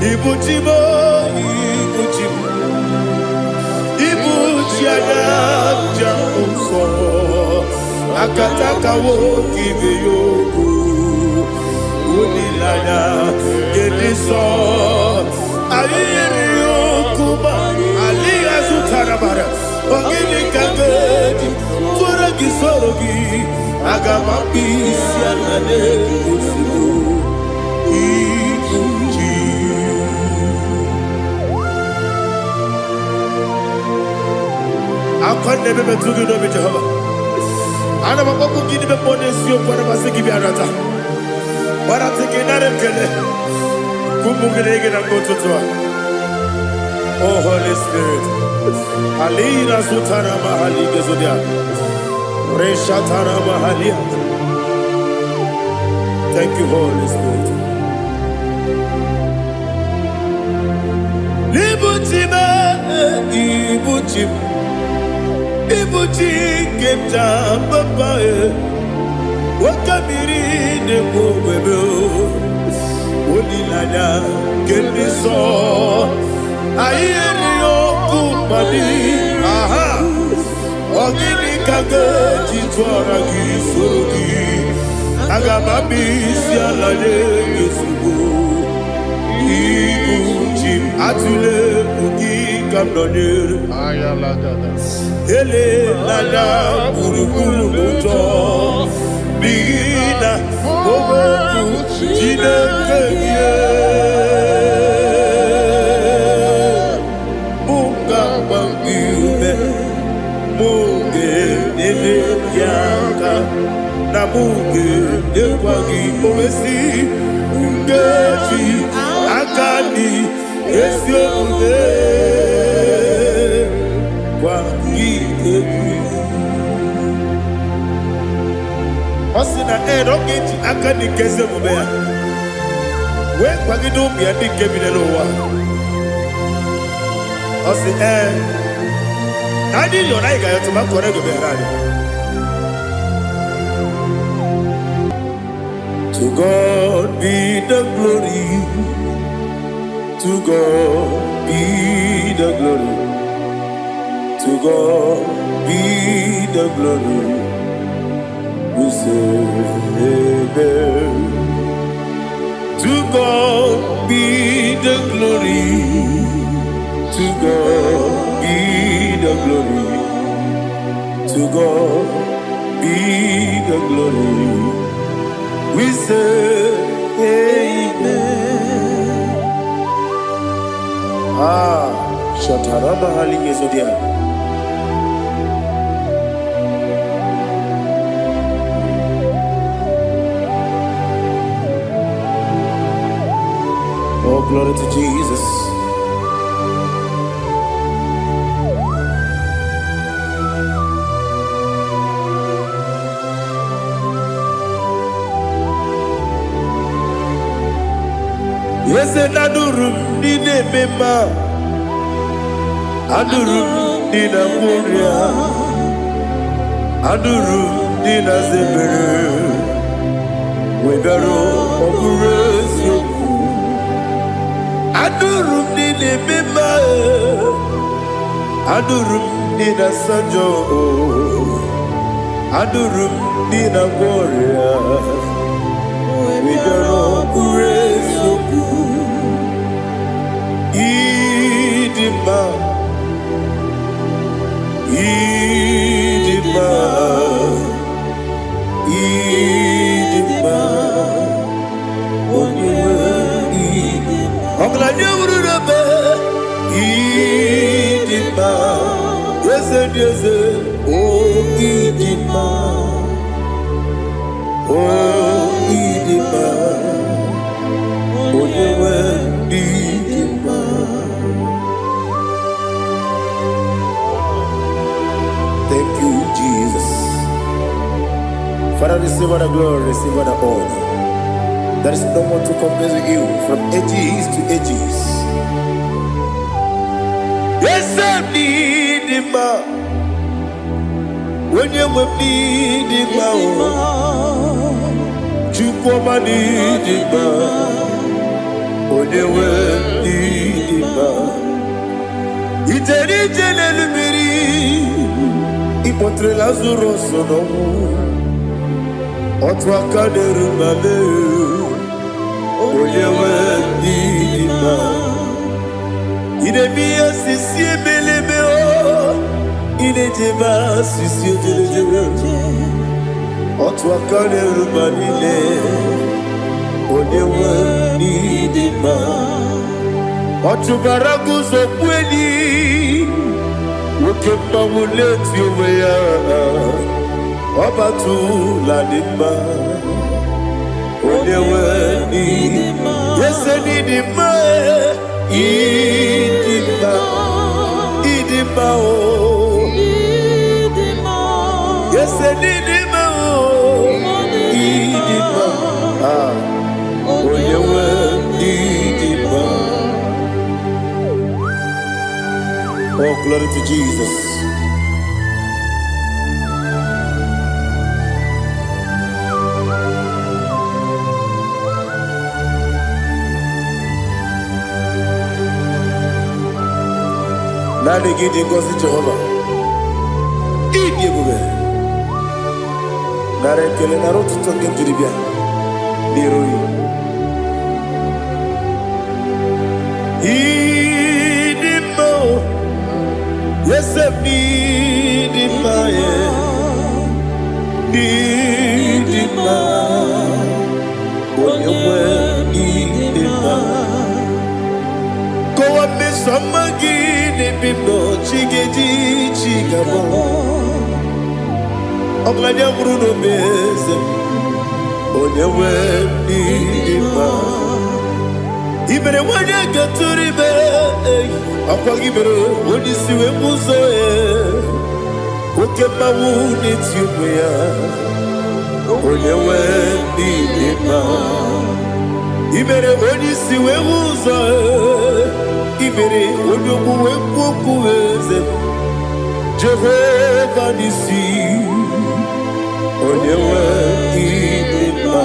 Ibu chi m, ibu chi m, ibu chi anya nja nsọ. Akataka nwoke ibe ya okwu. Olileanya nke ndị nsọ. Anyị yiri ya okwu ma alịghị azụtara mara. Ọ gịnị ka m ga-eji tụọrọ gị soro gị? Aga m akpụ isi ala n'ozugbo. Ibu chi. Akwa na-ebe metụ gị n'obi Jehova. Ana m akpọkwu gị n'ime mmụọ n'eziokwu, ana m asị gị bịa nata. Gbarata gị nara ekele. Ka ụmụ gị na-ege na mgbe ụtụtụ a. Oh Holy Spirit. Alina sutara mahali gezodia. Reshatara mahalia. Thank you, Holy Spirit. Ibu chi m, ibu chi m, ibu chi nke m ji papa e. Oke mmiri na-ekwu ogbebe o. Olileanya nke ndị nsọ. Anyị erighị ọkụ mmadụ. Aha! Ọ gịnị ka m ga-eji tụọra gị soro gị? Aga m akpụ isi ala nye gị ozugbo. Ibu chi m, atụla egwu, gị ka m nọnyere. Ayalagada. Elela gburugburu n'ụjọ, n'ihi na okwu Chineke gị mụ ga-agba gị ume, mụ ga-enyere gị aka, na mụ ga-enyekwa gị owesi nkeji aka dị ezi omume gwa gị egwu. Ọ sị na ee, na ọ ga-eji aka dị nke ezi omume ya wee kwagide ụmụ ya ndị nke bi n'ụwa. Ọ sị ee, na anyị yọrọ, anyị ga-ayọtụ ma kọrọ ego meghere anyị. To God be the glory. To God be the glory. To God be the glory. We say amen. To God be the glory. To God be the glory. To God be the glory. We say amen. Ah, Shatarama Hali Yezodia. Oh, glory to Jesus. Eze na anụrụ m ndị na-eme mma, anụrụ m ndị na-agwọ ọrịa, anụrụ m ndị na-aza ebere, wee bịaruo ọ bụrụ eziokwu. Anụrụ m ndị na-eme mma, anụrụ m ndị na-asa njọ, anụrụ m ndị na-agwọ ọrịa, wee bịaruo ọ bụrụ eziokwu. Ịdị mma, ịdị mma, ịdị mma, onye nwe ịdị. Ọgaranya wuru n'ebe ịdị mma, eze dị eze, o ịdị mma, o ịdị mma, onye nwe ịdị mma. Thank you, Jesus. Father, receive all the glory, receive all the honor. There is no one to compare with you from ages to ages. Yes, I need him. Onye nwe m n'ịdị mma o, Chukwu ọma n'ịdị mma, onye nwe ije n'elu mmiri, ịkpọtere Lazarọs n'ọnwụ. Otu aka na-eru ma mee, onye nwe ndị dị mma. Ị na-eme ihe osisi emeleme o, ị na-ejebe asịsị ojelejere. Otu aka na-eru ma niile, onye nwe ndị dị mma. Ọ chụbara guzo kweli, nwoke mmanwụ na-eti onwe ya, ọ batụla dị mma. Onye nwe ndị ese n'ịdị mma, ịdị mma, ịdị mma o. Ese n'ịdị mma o, ịdị mma. Ah, onye nwe ịdị mma. Oh, glory to Jesus. Naanị gị dị ngọzi, Jehova. Ịdị ebube. Nara ekele, nara otuto nke m jiri bịa n'iru gị. Ịdị mma o, eze m, ịdị mma, e. Ịdị mma, onye nwe, ịdị mma. Kọwa mmeso ọma gị n'ebe m nọ, chi ga-eji chi ga-abọ. Ọgaranya nwụrụ n'obe, eze m, onye nwe, ịdị mma. I mere nwanyị gatụrụ ime, ọkwa gị mere onye isi wee bụ ụzọ ya. Oke mmanwụ na-eti onwe ya, onye nwe, ịdị mma. I mere onye isi wee hụ ụzọ, i mere onye ogbu wee kwuo okwu, eze m. Jehova n'isi, onye nwe, ịdị mma.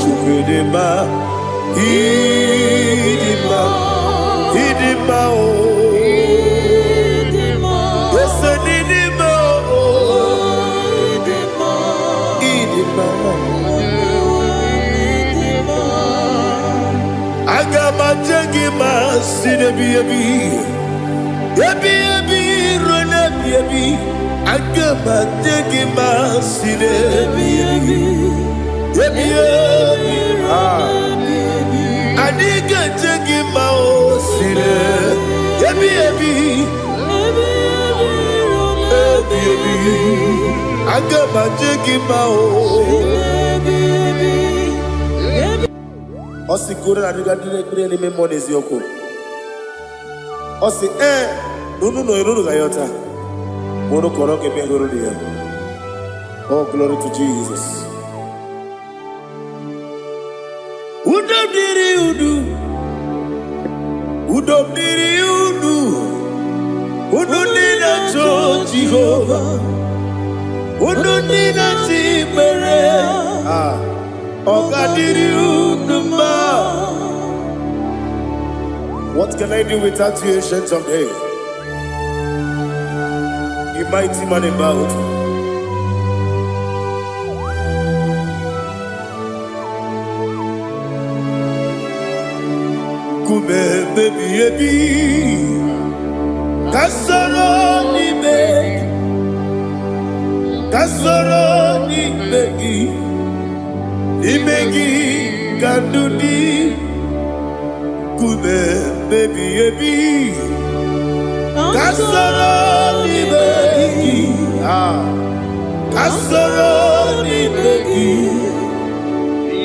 Chukwu, ịdị mma, ịdị mma, ịdị mma o. Ese n'ịdị mma o, ịdị mma. Aga m aje gị ma si n'ebi ebi ebi ebi ruo n'ebi ebi. Aga m aje gị ma si n'ebi ebi ebi ebi. Ah. Anyị ga-eje gị ma o si n'ebi ebi ebi ebi. Aga m aje gị ma o. Ọ sị koro na adịga ndị na-ekpere n'ime mmụọ n'eziokwu. Ọ sị ee, na unu nọ unu ga-ayọta ma unu kọrọ ga-eme hụrụ ya. Oh, glory to Jesus. Udo dịrị unu, udo dịrị unu, unu ndị na-achọ Jehova, unu ndị na-achọ ikpere. Ah, ọ ga-adịrị unu mma. What can I do without you, Ancient of Days? You mighty man in battle. Nkume ebi ebi, ka soro n'ime gị, ka soro n'ime gị, n'ime gị ka ndụ dị. Nkume ebi ebi, ka soro n'ime gị, ah, ka soro n'ime gị,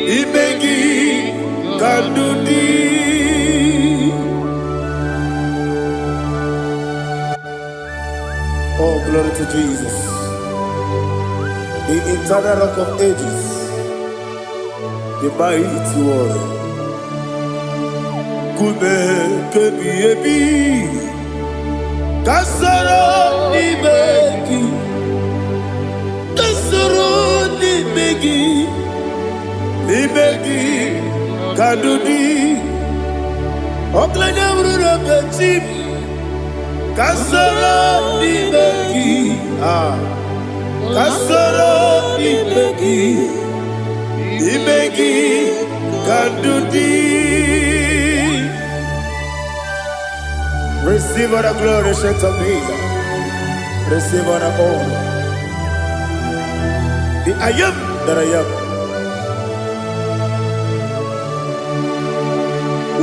n'ime gị ka ndụ dị. Oh, glory to Jesus, the eternal Rock of Ages, the mighty warrior. Nkume kebi ebi, ka soro n'ime gị, ka soro n'ime gị, n'ime gị ka ndụ dị. Ọgaranya bụrụ na chi m. Ka soro n'ime gị. Ah, ka soro n'ime gị. N'ime gị ka ndụ dị. Receive all the glory, Saint of Days. Receive all the honor. The I am that I am.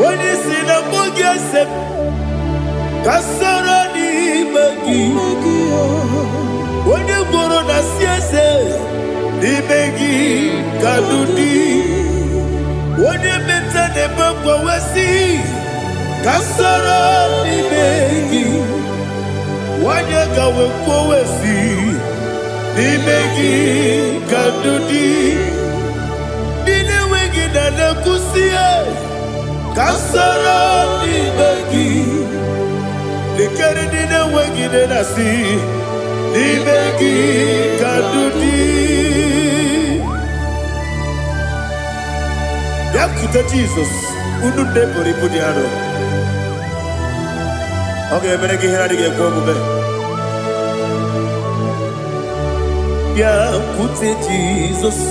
Onye si na mbụ gị ese ka soro n'ime gị. Onye gworo na si eze n'ime gị ka ndụ dị. Onye meta na-ebe mgbanwe ka soro n'ime gị. Nwanyị ka wee kwuo si n'ime gị ka ndụ dị. Ndị na-enweghị na na-ekwusi ka soro n'ime gị. Lekere ndị na-enweghị nne na-asị n'ime gị ka ndụ dị. Bịakwute Jizọs, unu nne pụrụ ibu dị arọ. Ọ ga-emere gị ihe na-adịghị ekwe omume. Bịakwute Jizọs,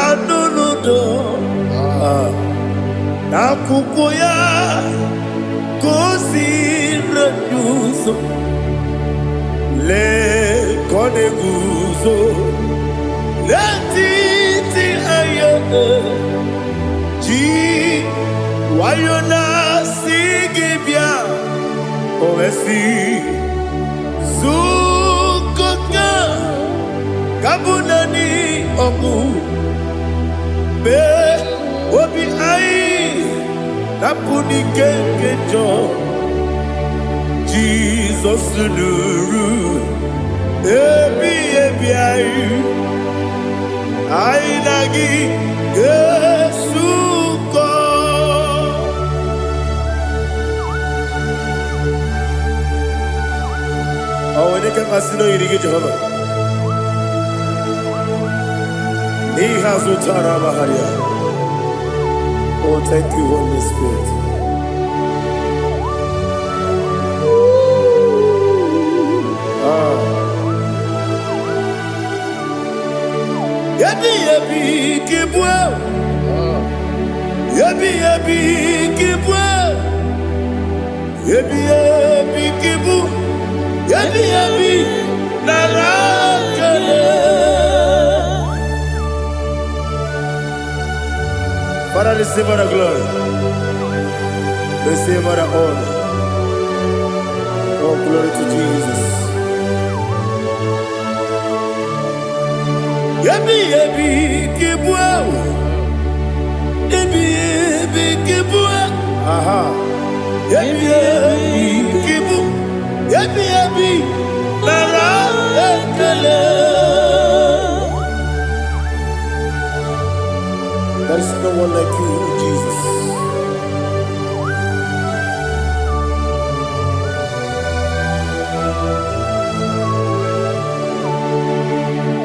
anụ n'udo n'akwụkwọ ya ka o si rere ụzọ. Lee ka ọ na-eguzo n'etiti anya ji nwayọ na-asị gị bịa. O wee sị zukọta ka bụ naanị ọgụ mee obi anyị napụ n'ike nke njọ. Jizọs nụrụ ebi ebi anyị, anyị na gị ga-esukọ. Ọ nwere ike mmasị na oyiri gị, Jehova, n'ihe azụ tara amagharịa. Oh, thank you, Holy Spirit. Ah. Ebi ebi kibue, ebi ebi kibue, ebi ebi kibu, ebi ebi nara kele. Father, receive all the glory. Receive all the honor. Oh, glory to Jesus. Ebi ebi kibue, ebi ebi kibue, aha. Ebi ebi kibu, ebi ebi nara ekele. There is no one like you, Jesus.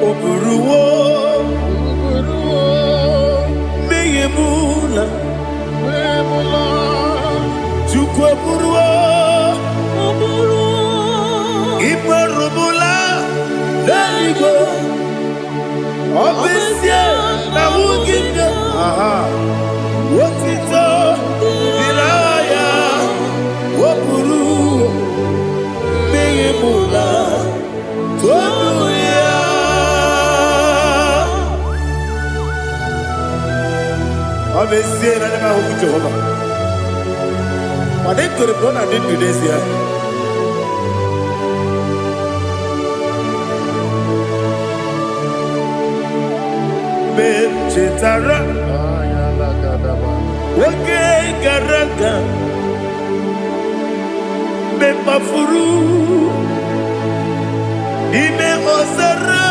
O buruwo mmehie m ụla, Chukwu eburuwo ikperumụla n'eluigwe. Ọ bụ ezie na ahụghị m ya, aha, otito dịrị aha ya. O buru mmehie m ụla, tonu ya. Ọ bụ ezie na anya m ahụghị Jehova, mana ekwere m na ọ na-adị ndụ n'ezie. Mgbe m chetara oge gara aga, mgbe m kpafuru n'ime ọzara,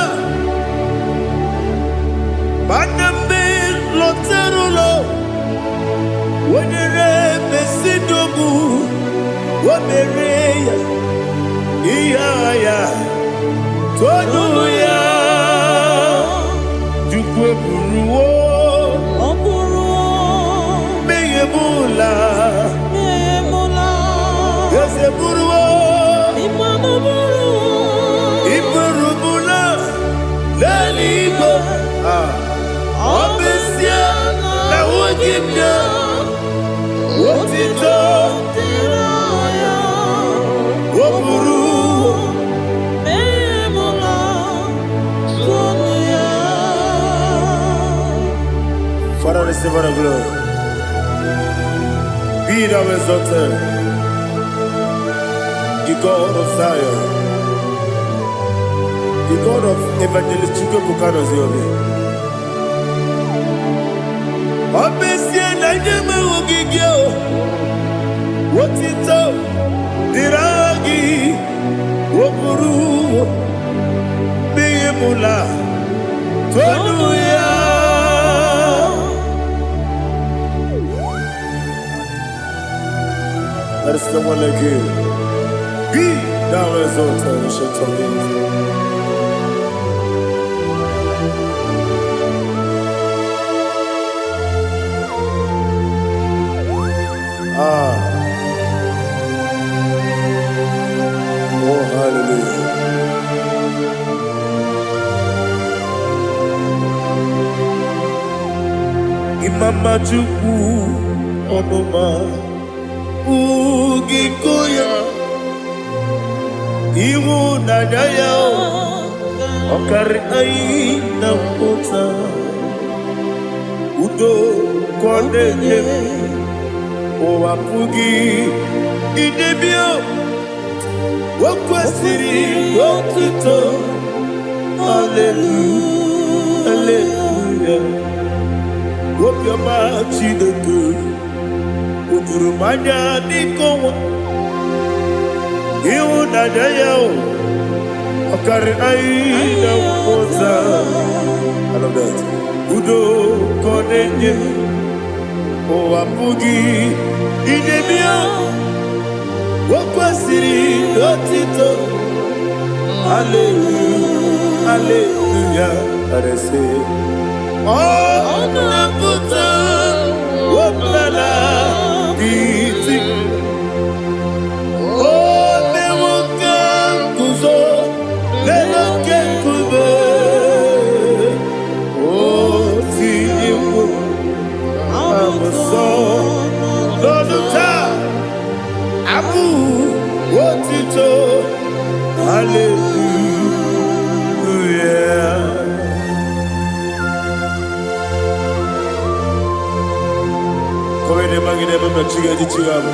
mana mgbe m lọtara ụlọ, wonyere mesidogbu o mere ya ihe agha ya, tonu ya. Chukwu eburuwo Ọ bụrụ mmehie m ụla. mmehie m ụla. Eze Bụrụwo iburubula n'eluigwe. Ah, ọ bụ ezie na ahụghị m ya, otito o buru. Father, receive all the glory. Be thou exalted, the God of Zion, the God of Evangelist Chukwuebuka Obi. Ọ bụ ezie na nye m ahụghị gị o, otito dịrị aha gị, o buru n'ihi mụla tonu ya. There is no one like you. Be thou exalted, Ancient of Days. Ah, oh, hallelujah. Imama Chukwu ọnụma ugiko ya, ịhụnanya ya ọkarị anyị na mpụta, udo ka ọ na-enye m, ụwa pụghị idebe. O kwesịrị otuto. Hallelujah, hallelujah. Obiọma Chineke o juru m anya dịka ọnwa, ịhụnanya ya o ọkarị anyị na mmụta. I love that. Udo ka ọ na-enye, ụwa pụghị idebe ya. O kwesịrị otito. Hallelujah, hallelujah. Arese ọ na-apụta ọbụla iti o mewo ka nguzo n'elu oke nkume, o tinyewo abụsọ n'ọnụ taa abụ otito. Hallelujah. Kowede magide mama chiga ji chiga bụ.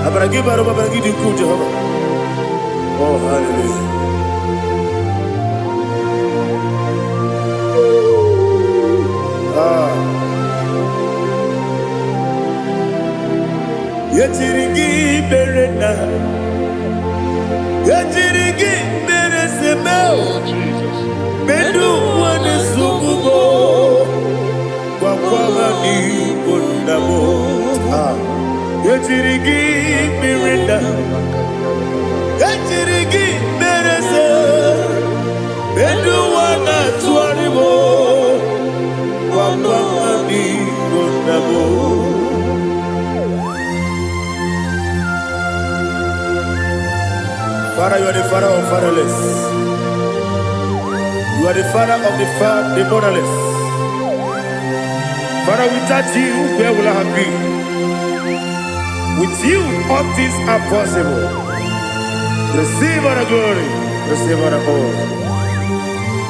Amara gị bara ụba, amara gị dị ukwuu, Jehova. Oh, hallelujah. Ah. Ejiri gị mere na ejiri gị mere seme. Oh, Jesus. Medu ụwa na-esogbu m, gwakwa ha n'igbo nna m. Ah. Ejiri gị mere na ejiri gị mere se medu ụwa na-atụgharị m, gwakwa ha n'igbo nna m. Father, you are the father of fatherless. You are the father of the motherless. Father, without you, where will I have been? With you, all things are possible. Receive all the glory, receive all the honor.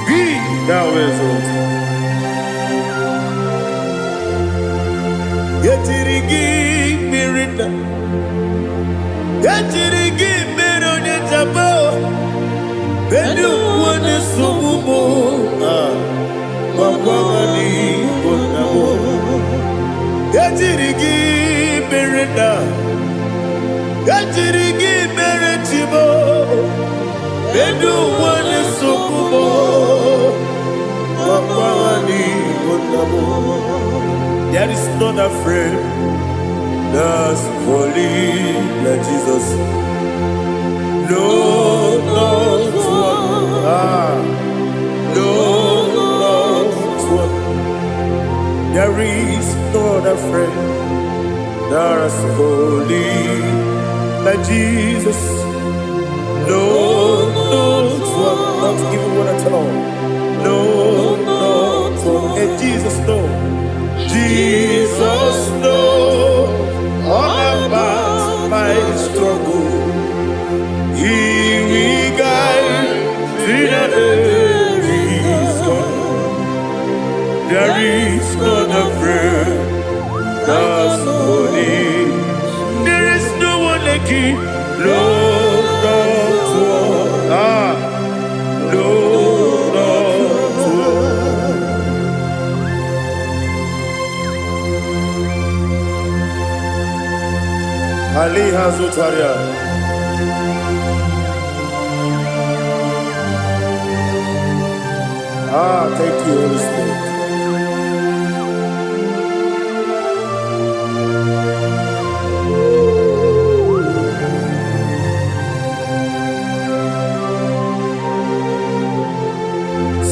Be thou exalted. Ejiri gị mmiri na ejiri gị mere onye jaba ndị ụwa na-esogbu m. Ah, gwakwa ha n'igbo nna m. Ejiri gị mere na ejiri gị mere chibo ndị ụwa na-esogbu m, gwakwa ha n'igbo nna m. There is not a friend that's holy like Jesus. No, not one. Ah, no, not one. There is no other friend There is holy like Jesus. No, no, one, not even one at all. No, not one. And Jesus, no. Jesus, no. All about my struggle. He will guide till the end is gone. There is none afraid. That's holy. There is no one like you. No, not one. Ah, no, not one. Ali Hazutaria. Ah, thank you, Holy Spirit.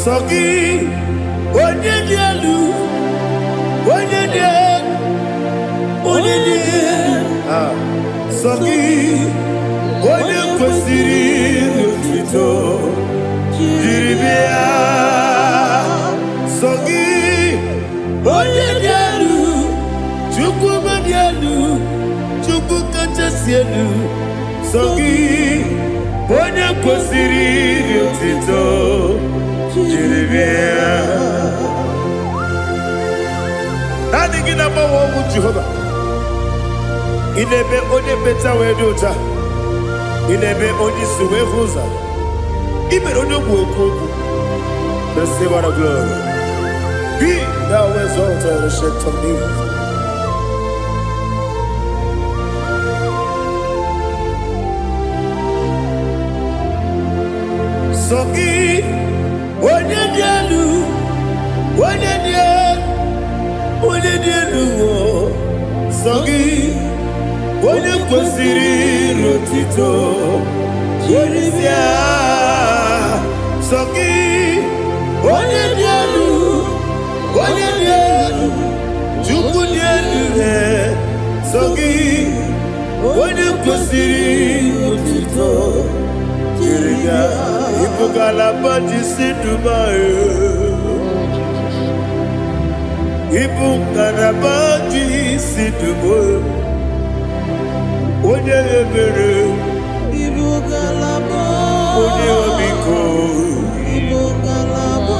Sọ gị, onye dị elu, onye dị elu, onye dị elu. Ah, sọ gị, onye kwesịrị otuto jiri bịa. Sọ gị, onye dị elu, Chukwu dị elu, Chukwu kachasị elu. Sọ gị, onye kwesịrị otuto jiri bịa. Naanị gị na-agbanwe ọnwụ Jehova. Ị na-eme onye mmecha wee dị ụcha. Ị na-eme onye isi wee hụ ụzọ. Ị mere onye ogbu okwu okwu. Receive all the glory. Be thou exalted, ancient of days. Sọ gị, onye dị elu, onye dị elu, onye dị elu, o. Sọ gị, onye kwesịrị otito, jiri bịa. Sọ gị, onye dị elu, onye dị elu, Chukwu dị elu, eh. Sọ gị, onye kwesịrị otito, jiri bịa. Ịbụ ngalaba ji si Dubai. Ịbụ ngalaba ji si Dubai. Onye ebere, Ibu ngalaba, onye ọmịiko, ibu ngalaba,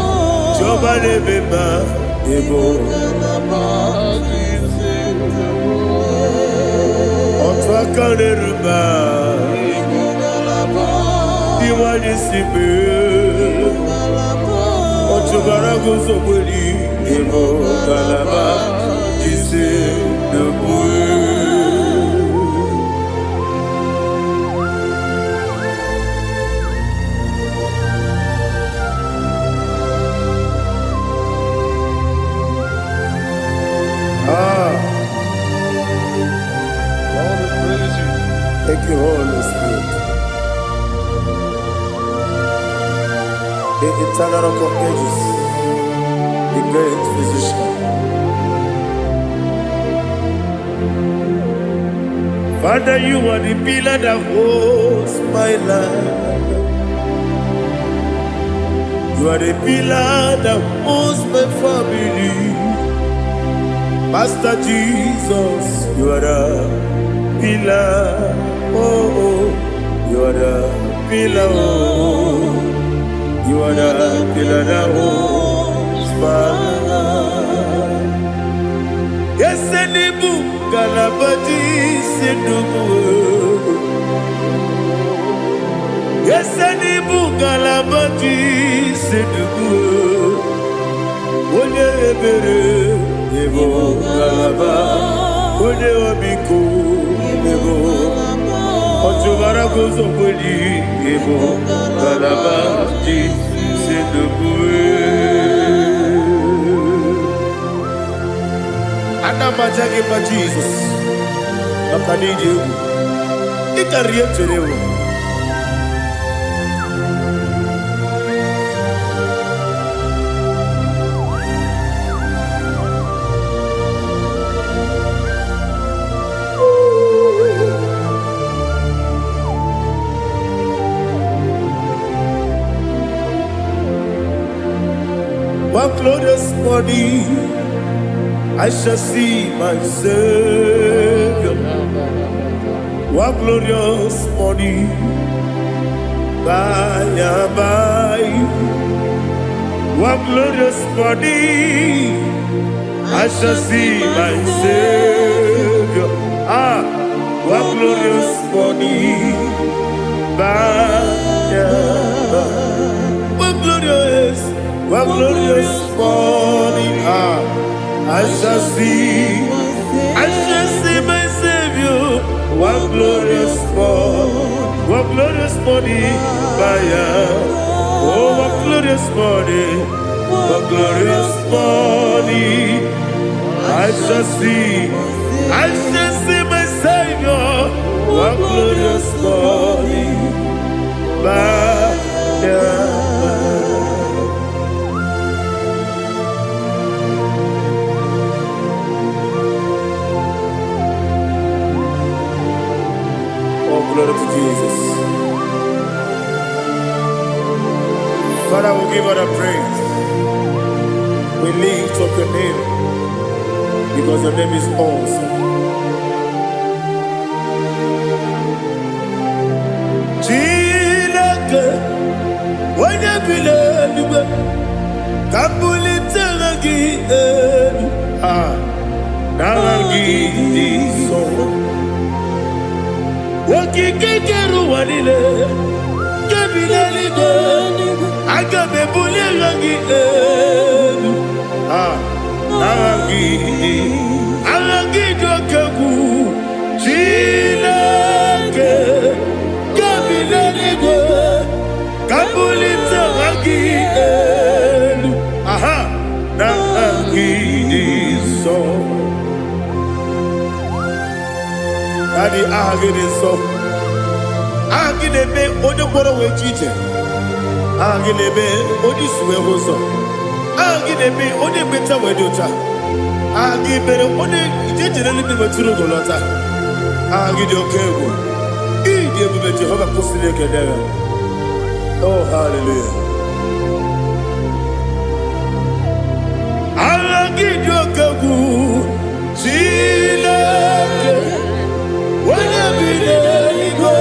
Chiọma na-eme mma, ịbụ ngalaba otu aka na-eru mba, ibu ngalaba, dị nwanyị si mee. ngalaba, Ọ chụbara gị ụzọ gberi, ịbụ ngalaba ji si Dubai. Ah, Lord, we praise you. Thank you, Holy Spirit. The eternal rock of ages, the great physician. Father, you are the pillar that holds my life. You are the pillar that holds my family. Master Jesus, you are the pillar. Oh, oh, you are the pillar. Oh, you are the pillar that holds my life. Esenibu galabaji senubu. Esenibu galabaji senubu. Onye ebere ebo galaba. Onye ọmịiko ebo. Ọchụbara guzo kweli ebo galaba ji senubu. Ana m aja gị mma Jizọs maka na ịdị egwu. Ị karịrị ihe m chere ewu. Glorious morning I shall see my Savior. What glorious morning, by and by. What glorious morning I shall see my Savior. Ah, what glorious morning, by and by. What glorious morning. Ah, I shall see my Savior. What glorious morning, what glorious morning, by and. Oh, what glorious morning, what glorious morning. I shall see my Savior. What glorious morning, by and by. Oh, glory to Jesus. Father, we give all the praise. We lift up your name because your name is awesome. Chineke, onye bi n'eluigwe, ka m bulite aha gị elu. Ah, n'aha gị dị nsọ. Okike kere ụwa niile, nke bi n'eluigwe, aga m ebuli aha gị elu. Ah, n'aha gị dị, aha gị dị oke egwu. Chineke, nke bi n'eluigwe, ka m bulite aha gị elu. Aha, n'aha gị dị nsọ. Daddy, aha gị dị nsọ. Aha gị na-eme onye ngwọrọ wee ji ije. Aha gị na-eme onye isi wee hụ ụzọ. Aha gị na-eme onye mmecha wee dị ụcha. Aha gị mere onye ije jere eluigwe wetụrụ ugo lọta. Aha gị dị oke egwu. Ịdị ebube Jehova kwụsịrị ekele ya. Oh, hallelujah. Aha gị dị oke egwu. Chineke, onye bi n'eluigwe,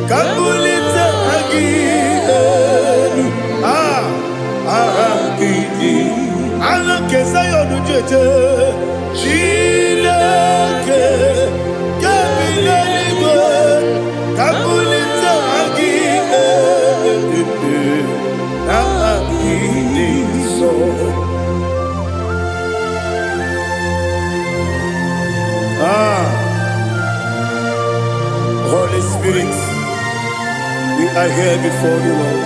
ka m bulite aha gị elu. Ah, aha gị dị. Aha nke Zion jeje. Chineke, nke bi n'eluigwe, ka m bulite aha gị elu. Aha gị dị nsọ. Ah, Holy Spirit, we are here before you, Lord.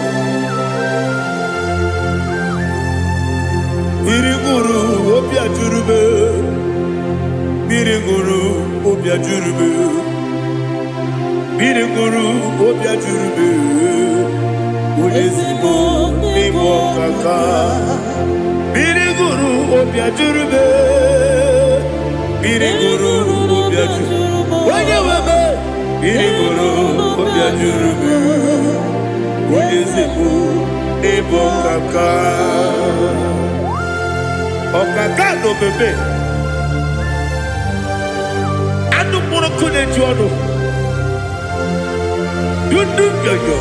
Mmiri ṅụrụ obi ajụrụ m. Mmiri ṅụrụ obi ajụrụ m. Mmiri ṅụrụ obi ajụrụ m. Onye ezigbo n'ịbụ ọkaka. Mmiri ṅụrụ obi ajụrụ m. Mmiri ṅụrụ obi ajụrụ. Onye nwe m. Mmiri ṅụrụ obi ajụrụ m. Onye ezigbo n'ịbụ ọkaka. Ọkaka na omeme. Anụ mkpụrụ nkụ na-eju ọnụ. Dundu nyonyo.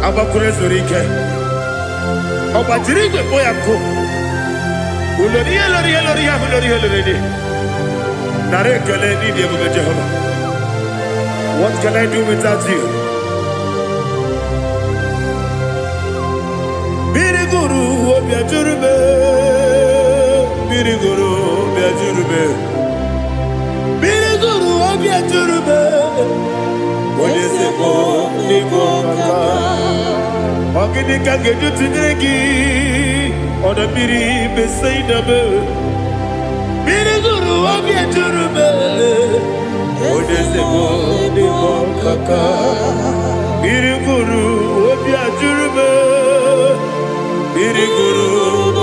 Agbakwuru ezuru ike. Ọ gbajiri igwe kpọ ya nkụ. Ulori ihe lori ihe lori ihe ahụ lori ihe lori ihe. Nara ekele n'ịdị ebube Jehova. What can I do without you? Mmiri gụrụ obi ajụrụ m. Mmiri gụrụ obi ajụrụ m. Mmiri gụrụ obi ajụrụ m. Onye ezigbo n'ịbụ ọkaka. Ọ gịnị ka m ga-eji tụnyere gị? Ọdọ mmiri Besaida m. Mmiri gụrụ obi ejuru m. Onye ezigbo n'ịbụ ọkaka. Mmiri gụrụ obi ajụrụ m. Mmiri gụrụ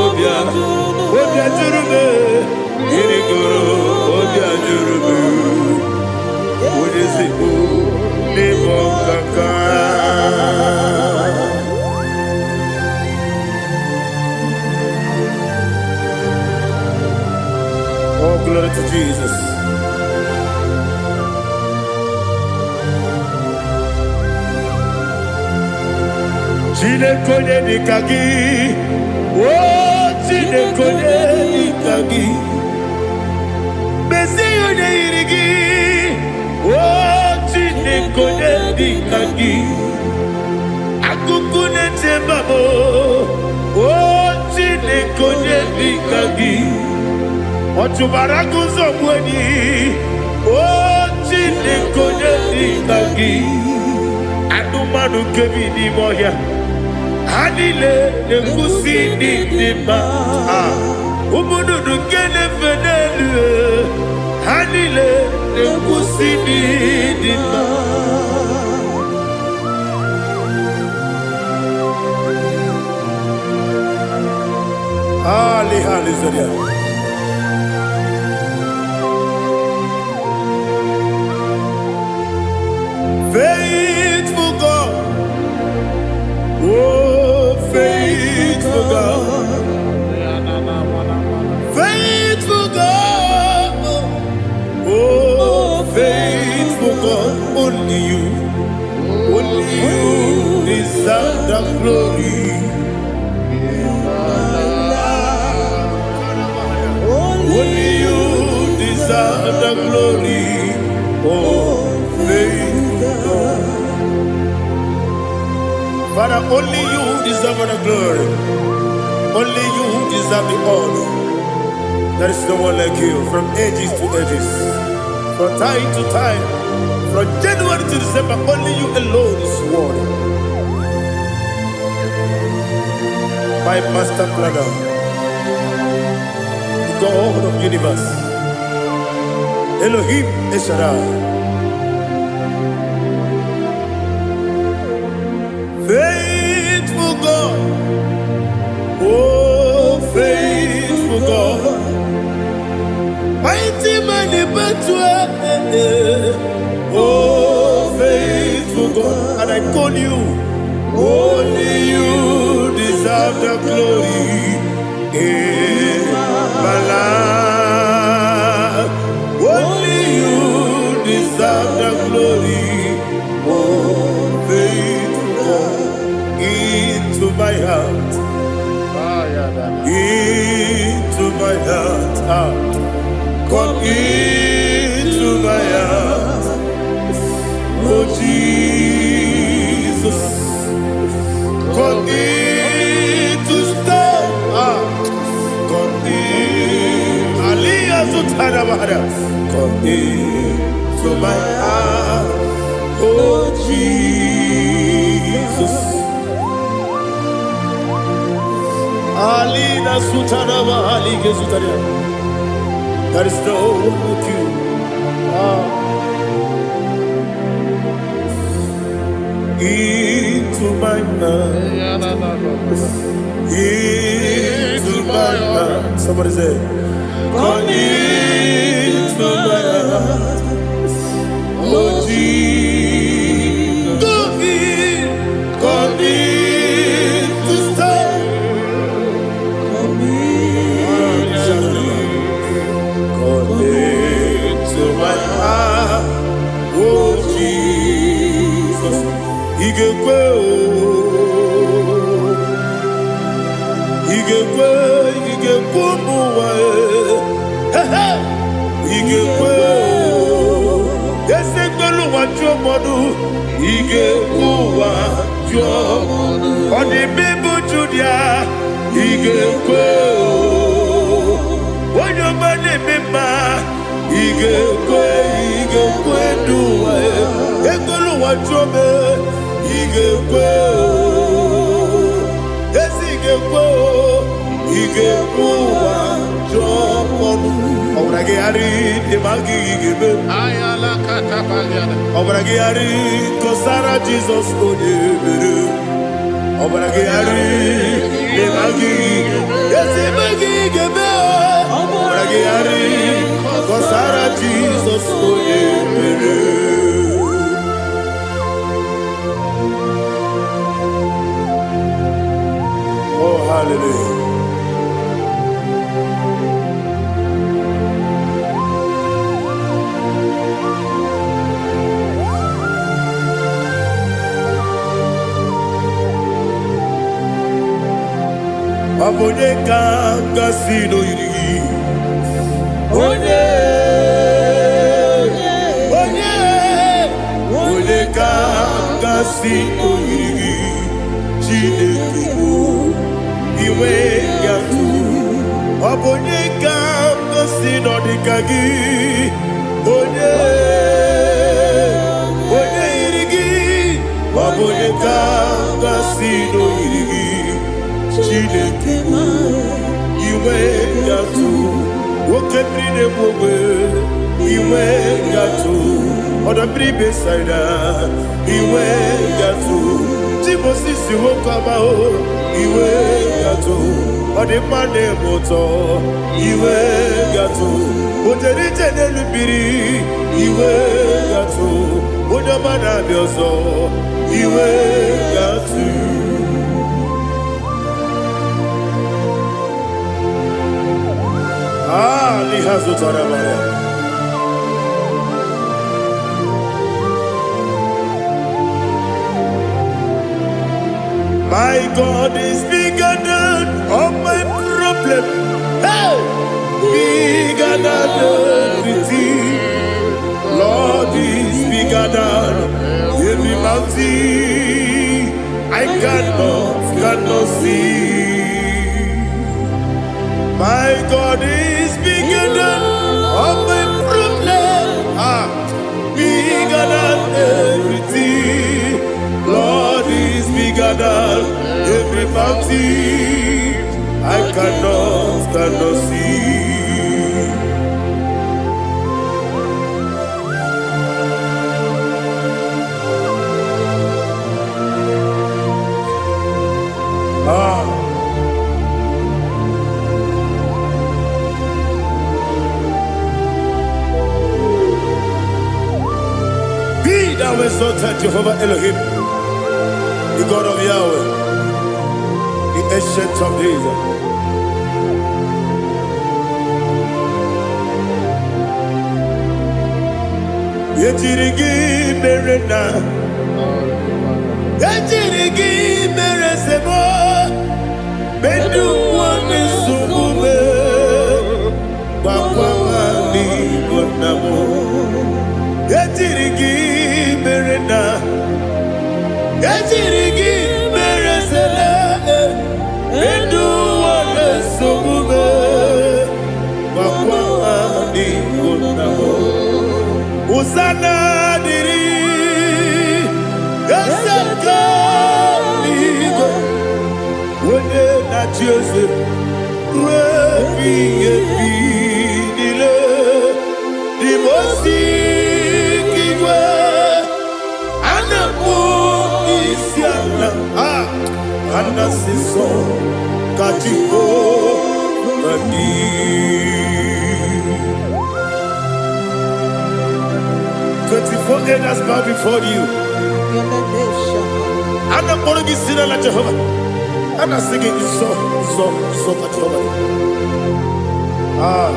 obi ajụrụ m. Mmiri gụrụ obi ajụrụ m. Onye ezigbo n'ịbụ ọkaka. Oh, glory to Jesus. Chineke onye dịka gị, o Chineke onye dịka gị, mezie onye yiri gị, o Chineke onye dịka gị, akụkụ na-eche mba m, o Chineke onye dịka gị, ọ chụbara agụzọ gbu enyi, o Chineke onye dịka gị, anụmanụ nke bi n'ime ọhịa, ha niile na-ekwusi ndị dị mma. Ah, ụmụ nnụnụ nke na-efe n'elu, ha niile na-ekwusi ndị dị mma. Ali, hallelujah. Faithful God, oh faithful God, faithful God, oh faithful God, only you deserve the glory. Only you deserve the glory, oh faithful God. Father, only you deserve the glory. Only you deserve the honor. There is no one like you from ages to ages, from time to time, from January to December. Only you alone is worthy. My master planner, the God of universe, Elohim Eshaddai. Faithful God, oh faithful God, mighty man in battle, oh faithful God, and I call you, only you deserve the glory in my life. Only you deserve the glory, oh faithful God, into my heart, into my heart, ah. Come into my heart, oh Jesus. Come in to stay. Ah, come in. Aliyah Zutara. Come in to my heart, oh Jesus. Alina Sutara Bahali Gezutaria. There is no one like you. Ah, into my heart. Into my heart. Somebody say, come into my heart. Oh Jesus. Come in to stay. Come into my heart. Oh Jesus. Igekwe o. Igekwe, igekwe ụmụ ụwa e. He he. Igekwe o. Esegbelu ụwa jụọ mmadụ. Igekwe ụwa jụọ. Ọ dị mmebe Judia. Igekwe o. Onye ọma na-eme mma. Igekwe, igekwe ndụ ụwa e. Ekwelu ụwa jụọ m e. Igekwe o. Ezi ga-ekwe o, ị ga-ekwe ụwa jụọ ọnụ. Ọbara gị ghara ịdị ma gị ga-eme. Ọbara gị ghara kọsara Jizọs onye mere. Ọbara gị ghara ịdị ma gị ezi ma gị ga-eme. Ọbara gị ghara kọsara Jizọs onye mere. Oh, hallelujah. Onye ka m gasị n'oyiri gị? Onye, onye, onye ka m gasị n'oyiri gị? Chineke bụ iwe gatụ. Ọ bụ onye ka m gasị n'ọdịka gị? Onye, onye yiri gị? Ọ bụ onye ka m gasị n'oyiri gị? Chineke bụ iwe gatụ. Oke mmiri na-egbu ogbe, iwe gatụ. Ọdọ mmiri Besaida, iwe gatụ. Timosisi nwoke ọma o, iwe gatụ. Ọ dị mma na-eme ụtọ, iwe gatụ. O jere ije n'elu mmiri, iwe gatụ. Onye ọma na-abịa ọzọ, iwe gatụ. Ah, liha zụtara mara. My God is bigger than all my problem. Hey! Bigger than everything. Lord is bigger than every mountain. I cannot see. My God is bigger than all my problem. Ah, bigger than everything. Lord is bigger than every mountain. I cannot see. Ah, be thou exalted, Jehovah Elohim, the God of Yahweh, the Ancient of Days. Ejiri gị mere na ejiri gị mere sebo mendu nwanne nsogbu me gbakwa n'igbo nna m. Ejiri gị mere na ejiri gị mere sele mendu nwanne nsogbu me gbakwa n'igbo nna m. Hosanna dịrị eze nke eluigwe, onye na-achị eze ruo ebighị ebi niile. Dị osi igwe a na-akpọ isi ala, a na-asị nsọ ka Jehova dị. 24 elders bow before you. A na-akpọrọ gị si n'ala Jehova. A na-asị gị nsọ, nsọ, nsọ ka Jehova dị. Ah.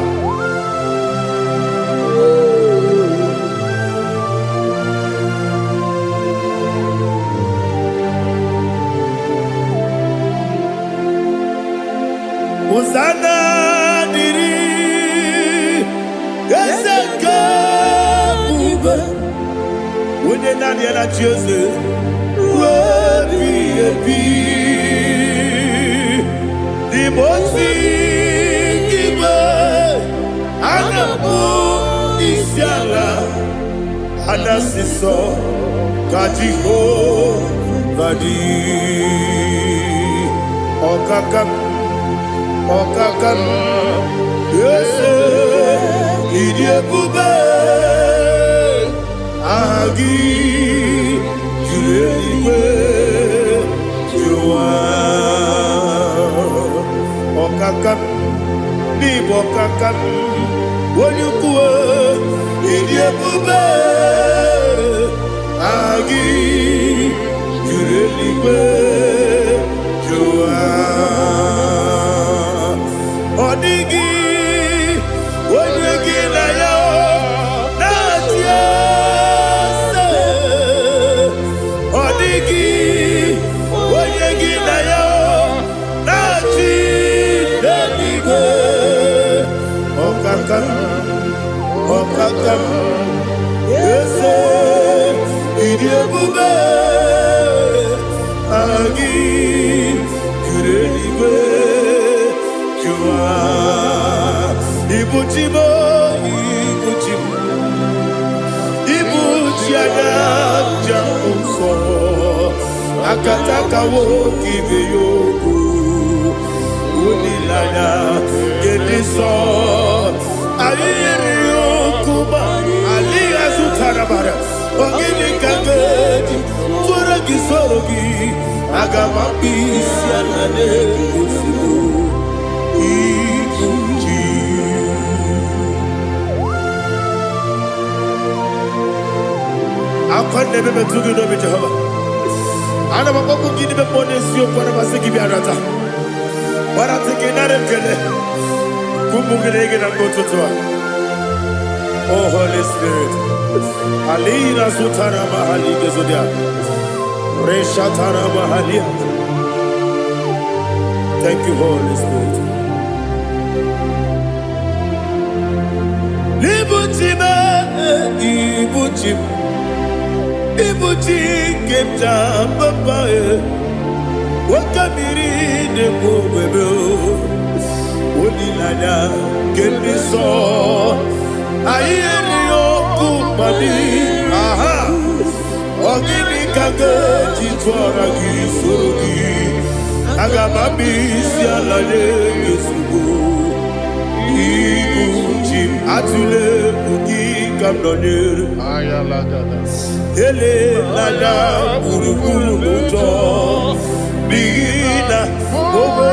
Hosanna dịrị eze nke ebube, onye naanị ya na-achị eze ruo ebighị ebi. N'ime ozi igwe a na-akpọ isi ala, a na-asị nsọ ka Jehova dị. Ọkaka m, ọkaka m, eze, ịdị ebube, aha gị juru eluigwe juru ụwa. Ọkaka m, n'ịbụ ọkaka m, onye ukwu, ịdị ebube, aha gị juru eluigwe juru ụwa. Ọ dịghị onye gị na ya na-achị eze. Ọ dịghị onye gị na ya na-achị. Ọkaka m, eze, ịdị ebube gị juru eluigwe jụwa. Ibuchi m, ibuchi m, ibuchi anya njem nsọ, akatakawo ibe ya okwu, olileanya nke nsọ anyị yiri okwu ma alịghị azụtara mara. Ogini ka ga-eji tụọrọ gị, soro gị? Aga m akpụ isi ala n'ozugbo ibuchi. Akwa na-ebe metụ gị n'obi, Jehova. Ana m akpọkwu gị n'ime mmụọ n'eziokwu. Ana m asị gị bịa nata gbarata gị, nara ekele ụmụ gị na gị na mgbe ụtụtụ a. Oh Holy Spirit, alina zutara mahali gezodia reshatara mahalia. Thank you, Holy Spirit. Ibuchi m, ibuchi m, ibuchi nke m ji papa e, oke mmiri na-ekwu ogbebe, olileanya nke ndị nsọ anyị erighị ọkụ mmadụ. Aha, ọ gịnị ka ga-eji tụọra gị, soro gị? Aga m abịa isi ala nye gị ozugbo. Ibu chi m, atụla egwu, gị ka m nọnyere. Elela gburugburu n'ụjọ, n'ihi na okwu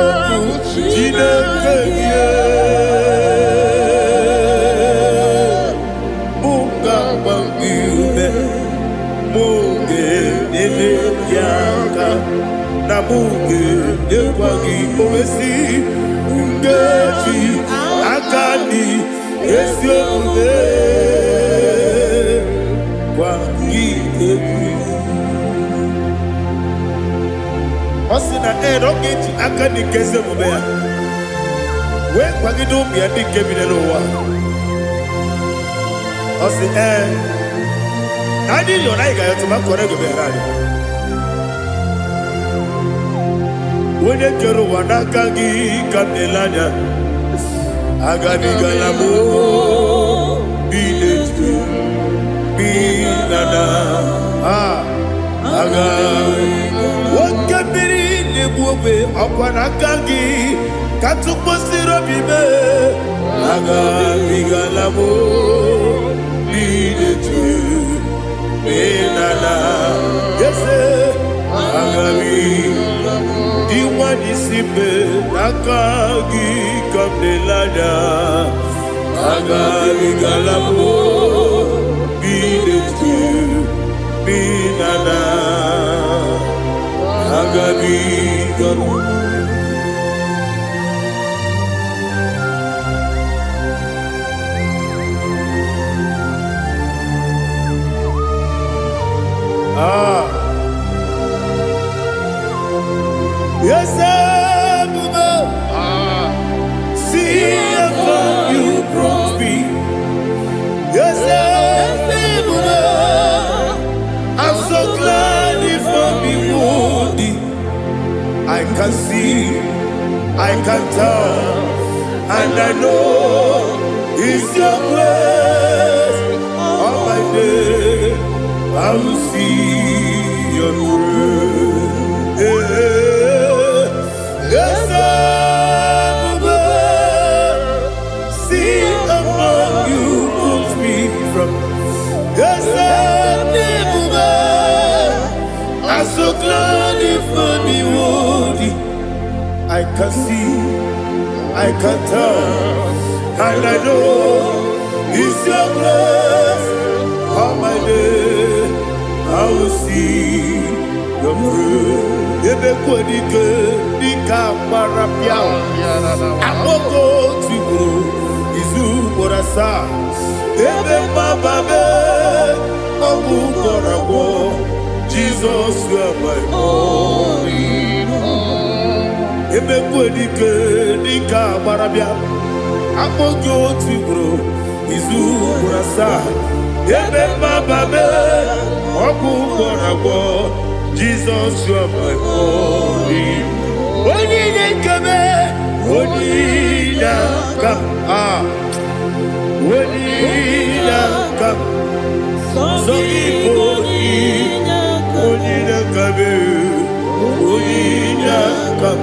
Chineke gị mụ ga-agba gị ume, mụ ga-enyere gị aka, na mụ ga-enyekwa gị owesi nkeji aka dị ezi omume gwa gị egwu. Ọ sị na ee, na ọ ga-eji aka dị nke ezi omume ya wee kwagide ụmụ ya ndị nke bi n'ụwa. Ọ sị ee, na anyị yọrọ, anyị ga-ayọtụ ma kọrọ ego bịara anyị. Onye kere ụwa, n'aka gị ka m na-ele anya. Agabigala m bi n'etu bi na na aga oke mmiri na-egbu ogbe, ọkwa n'aka gị ka tụkwasịrị obi mee. Agabigala m bi n'etu bi na na eze agabi dị nwanyị si mbe, n'aka gị ka m na-ele anya. Agabigala m bi n'etu bi na na agabigala. Ah. Yes, Ebube, see how far you brought me. Yes, Ebube, I'm so glad you found me worthy. I can see, I can tell, and I know it's your grace. All my day, I will see your grace. Yes, Ebube, see how far you put me from. Yes, Ebube, I'm so glad you found me worthy. I can see, I can tell, and I know it's your grace. All my day, I will see your grace. Ebe kwadike dịka gbara pịa akpọkọ tigburu izu ugboro asaa, ebe mgbaba ọgwụ gwọrọ agwọ. Jizọs, you are my all. Ebe kwadike dịka gbara bịa Akpọ gị otu ugboro, izu ugboro asaa. Ebe mmaba m, ọgwụ gwọrọ agwọ. Jizọs, you are my only. Onye na-ekeme, onye na-aka m. Ah, onye na-aka m. Sọ gị bụ onye Onye na-aka m, onye na-aka m.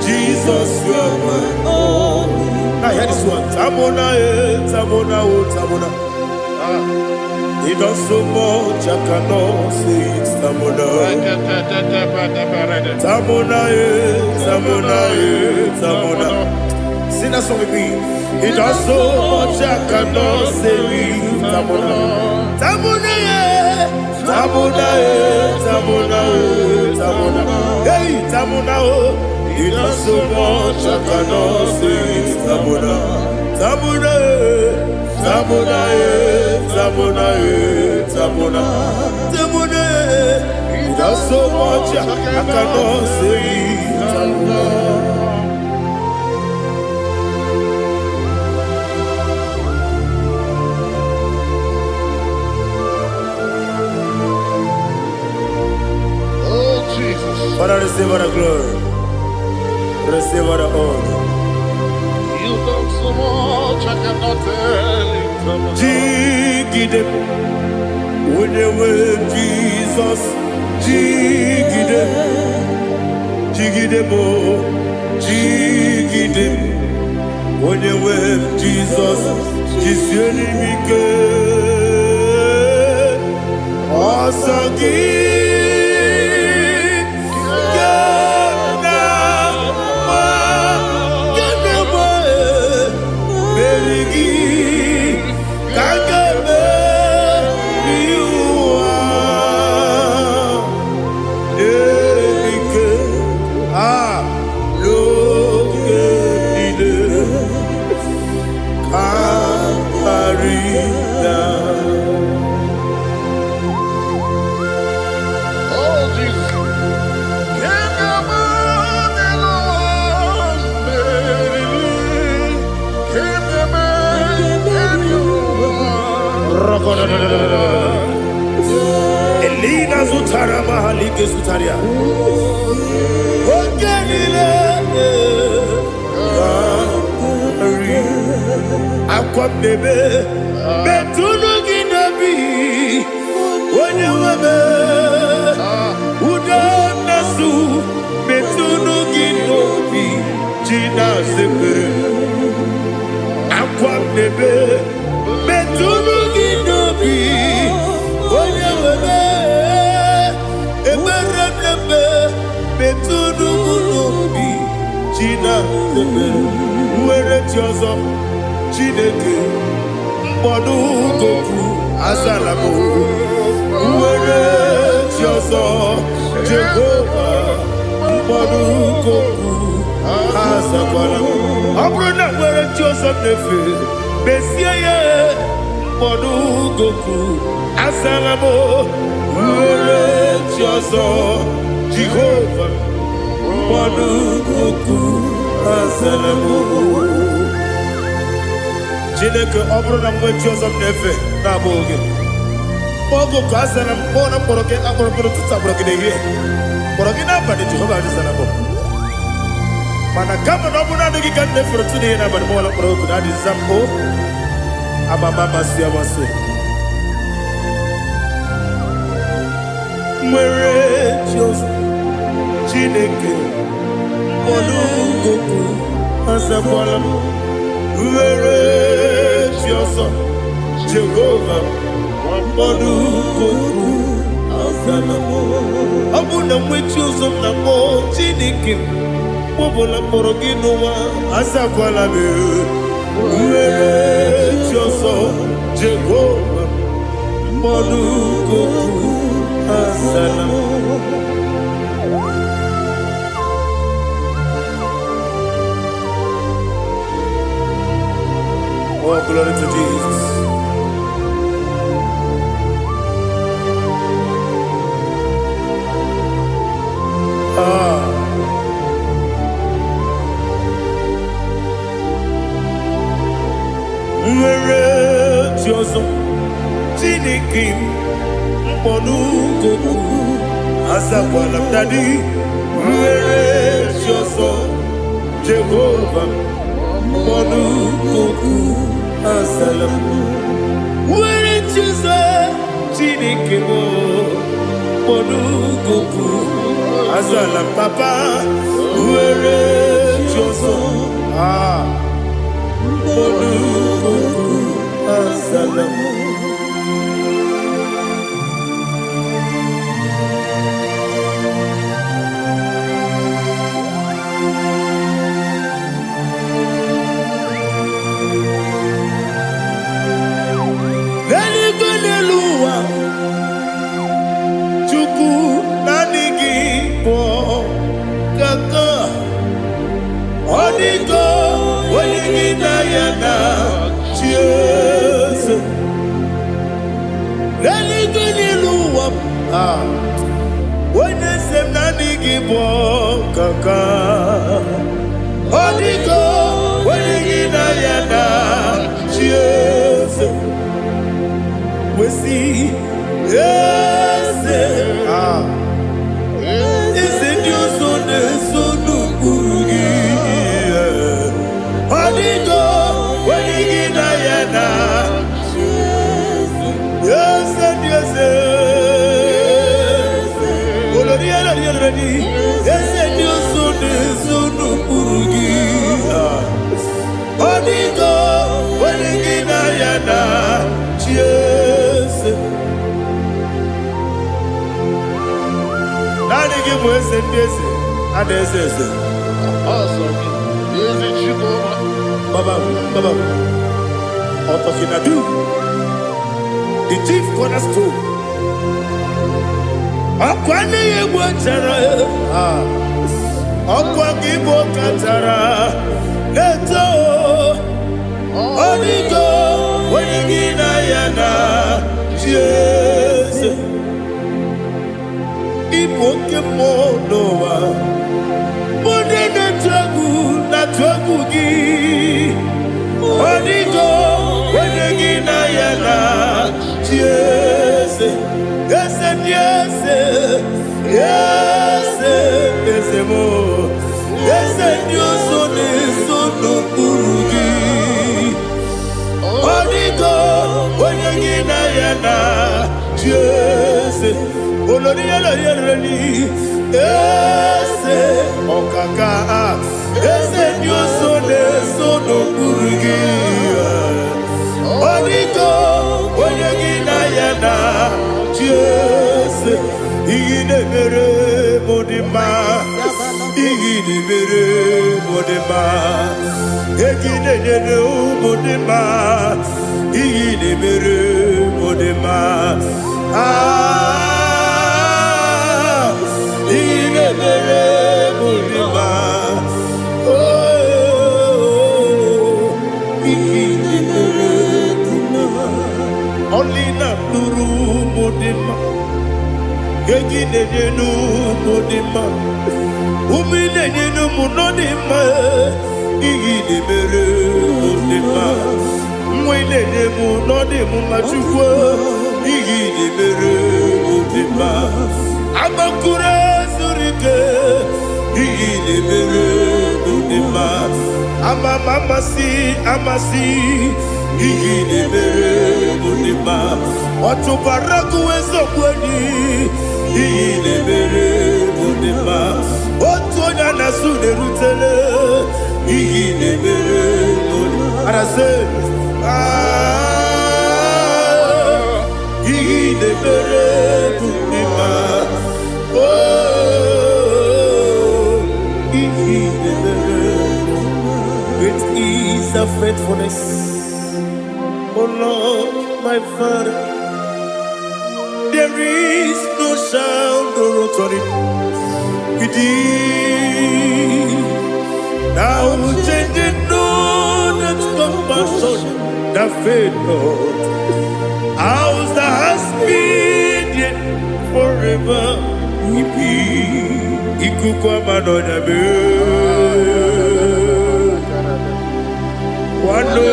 Jesus, you are my. Now hear this one. Tamona, eh, Tamona, oh, Tamona. Ah. He does so much, I cannot say it. Tamona. Tamona, eh, Tamona, eh, Tamona. Sing that song with me. He does so much, I cannot say it. Tamona. Tamona, eh, Tamona, eh, Tamona, eh, Tamona. Hey, Tamona, oh. He does so much, I cannot say it. Tamona. Tamona, eh, Tamona, eh, Tamona, eh, Tamona. Tamona, eh. He does so much, I cannot say it. Tamona. Oh, Jesus. Father, receive all the glory. Receive all the honor. You've done so much, I cannot tell it. Jigide, onye nwe Jizọs, jigide, jigide m, jigide m, onye nwe Jizọs, jisie m ike. Ọsọ gị ka m na-agba, ka m na-agba, meri gị ka m ga-emeri ụwa. Ike a n'oge niile ka karịa. Oh, Jesus. Can you imagine? Can you imagine? Elina zutara mahalike zutaria. Oge niile karị. Akwa m na-ebe metụnụ gị n'obi, onye nwe m. Udo na-asụ metụnụ gị n'obi ji na-azepere. Akwa m na-ebe metụnụ gị n'obi, onye nwe m. Ekpere m na-eme metụnụ m n'obi ji na-azepere. Nwere chi ọzọ, Chineke, mkpọdụ goku azala m. Nwere chi ọzọ, Jehova, mkpọdụ goku azakwala m. Ọ bụrụ na nwere chi ọzọ m na-efe, mezie ya. Mkpọdụ goku azala m. Nwere chi ọzọ, Jehova, mkpọdụ goku azala m. Chineke, ọ bụrụ na m nwee chi ọzọ m na-efe na-abụghị gị, oge ka azara m. Kpọọ na mkpọrọ gị, akpọrọ mkpọrọ ụtụtụ, akpọrọ gị n'ehihie, kpọrọ gị n'abalị, Jehova, azara m. Mana kama na ọ bụrụ naanị gị ka m na-efere ụtụtụ n'ihe n'abalị, mọla mkpọrọ oku na adịza m o amama amasị amasị. Nwere chi ọzọ, Chineke, mkpọrọ goku azakwala m. Nwere chi ọzọ, Jehova, mkpọrọ goku azala m. Ọ bụ na nwe chi ọzọ m na-akpọ, Chineke m, mkpọbụla mkpọrọ gị n'ụwa, azakwala m. Nwere chi ọzọ, Jehova, mkpọrọ goku azala m. Oh, glory to Jesus. Ah. Nwere chi ọzọ, Chineke m, mkpọnukokwu azakwala m. Daddy, nwere chi ọzọ, Jehova, mkpọnukokwu azala m. Nwere chi ọzọ, Chineke m, mkpọnukokwu azala m. Papa, nwere chi ọzọ, ah, mkpọnukokwu azala m. N'eluigwe, n'elu ụwa, Chukwu, naanị gị bụ kaka. Ọ dịgo onye gị na ya na chi eze. N'eluigwe, n'elu ụwa, ah, onye eze m, naanị gị bụ kaka. Ọ dịgo onye gị na ya na chi eze. Wesi eze, ah, eze ndị ọzọ na-eso n'ụkpụrụ gị. Ọ dịgo onye gị na ya na eze ndị eze. Olori elori elori, eze ndị ọzọ na-eso n'ụkpụrụ gị. Ọ dịgo onye gị na ya na chi eze. Naanị gị bụ eze ndị eze a na-eze eze. Ọsọ gị, ezi Chukwu. Baba, Baba, Otokinadu, the chief cornerstone. Ọkwa anaghị egbu chara, ọkwa gị bụ kachara na-eto. Ọdịgo onye gị na ya na chi eze. Ịbụ oke mmụọ n'ụwa, ndị na-atụ egwu na-atụ egwu gị. Ọdịgo onye gị na ya na chi eze. Eze ndị eze, eze, eze m, eze ndị ọzọ na-eso n'okpuru gị. Ọdịgo onye gị na ya na chi eze. Olori elori elori, eze ọkaka, eze ndị ọzọ na-eso n'okpuru gị. Ọdịgo onye gị na ya na chi eze. Ihe na-emere m dị mma, ihe na-emere m dị mma, egi na-enyere ụmụ dị mma, ihe na-emere m dị mma. Ah, ihe na-emere m dị mma. Oh, ihe na-emere dị mma. Ọlị na-atụrụ ụmụ dị mma, egi na-enye n'ụmụ dị mma, ụmụ ị na-enye n'ụmụ nọ dị mma. Ihe na-emere mụ dị mma, nwa ị na-enye m nọ dị m mma. Chukwu, ihe na-emere mụ dị mma. Agbakụrụ zuru ike, ihe na-emere mụ dị mma. Ama m amasị amasị, ihe na-emere mụ dị mma. Ọtụbara gụwa eziokwu enyi, ihe na-emere mụ dị mma. Otu onye a na-asụ na-erutele, ihe na-emere mụ dị mma. Arasị, ah, ihe na-emere mụ dị mma. Oh, ihe na-emere. Great is the faithfulness, oh Lord, my Father. There is no shadow of turning with thee. Thou changest not thy compassions, they fail not. As thou hast been, yet forever we be. Ikuku ama n'ọnya mee. Nwanne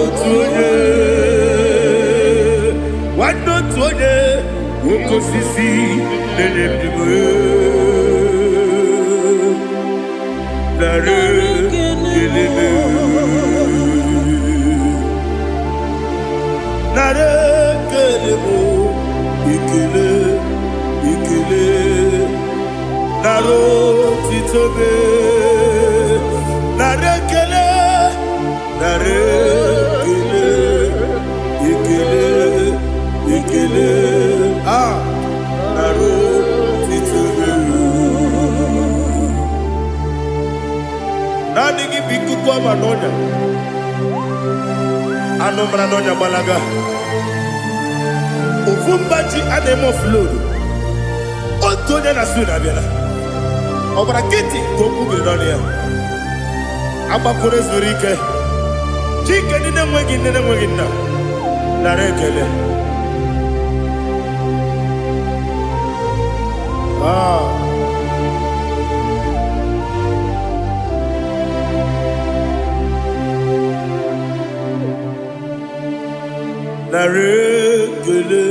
otu onye. Oke osisi na-enye ndụ nara ekele m. Nara ekele m, ekele, ekele, nara otito m, nara ekele, nara ekele, ekele, ekele, ah, nara otito m. Naanị gị bụ ikuku ọma n'ọnya, anụ mara n'ọnya gbalaga. Ofu mba ji a na-eme oflodu, otu onye na su na-abịala. Ọ gbara nkịtị ka okwu biri n'ọnụ ya. Agbakwuru zuru ike. Chike ndị na-enweghị nne na-enweghị nna, nara ekele. Ah. Nara ekele,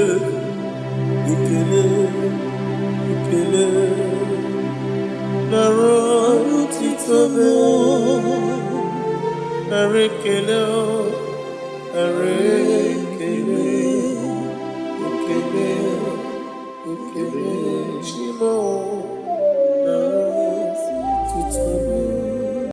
ekele, ekele, nara otito m, nara ekele, nara ekele, ekele, ekele, Chimo.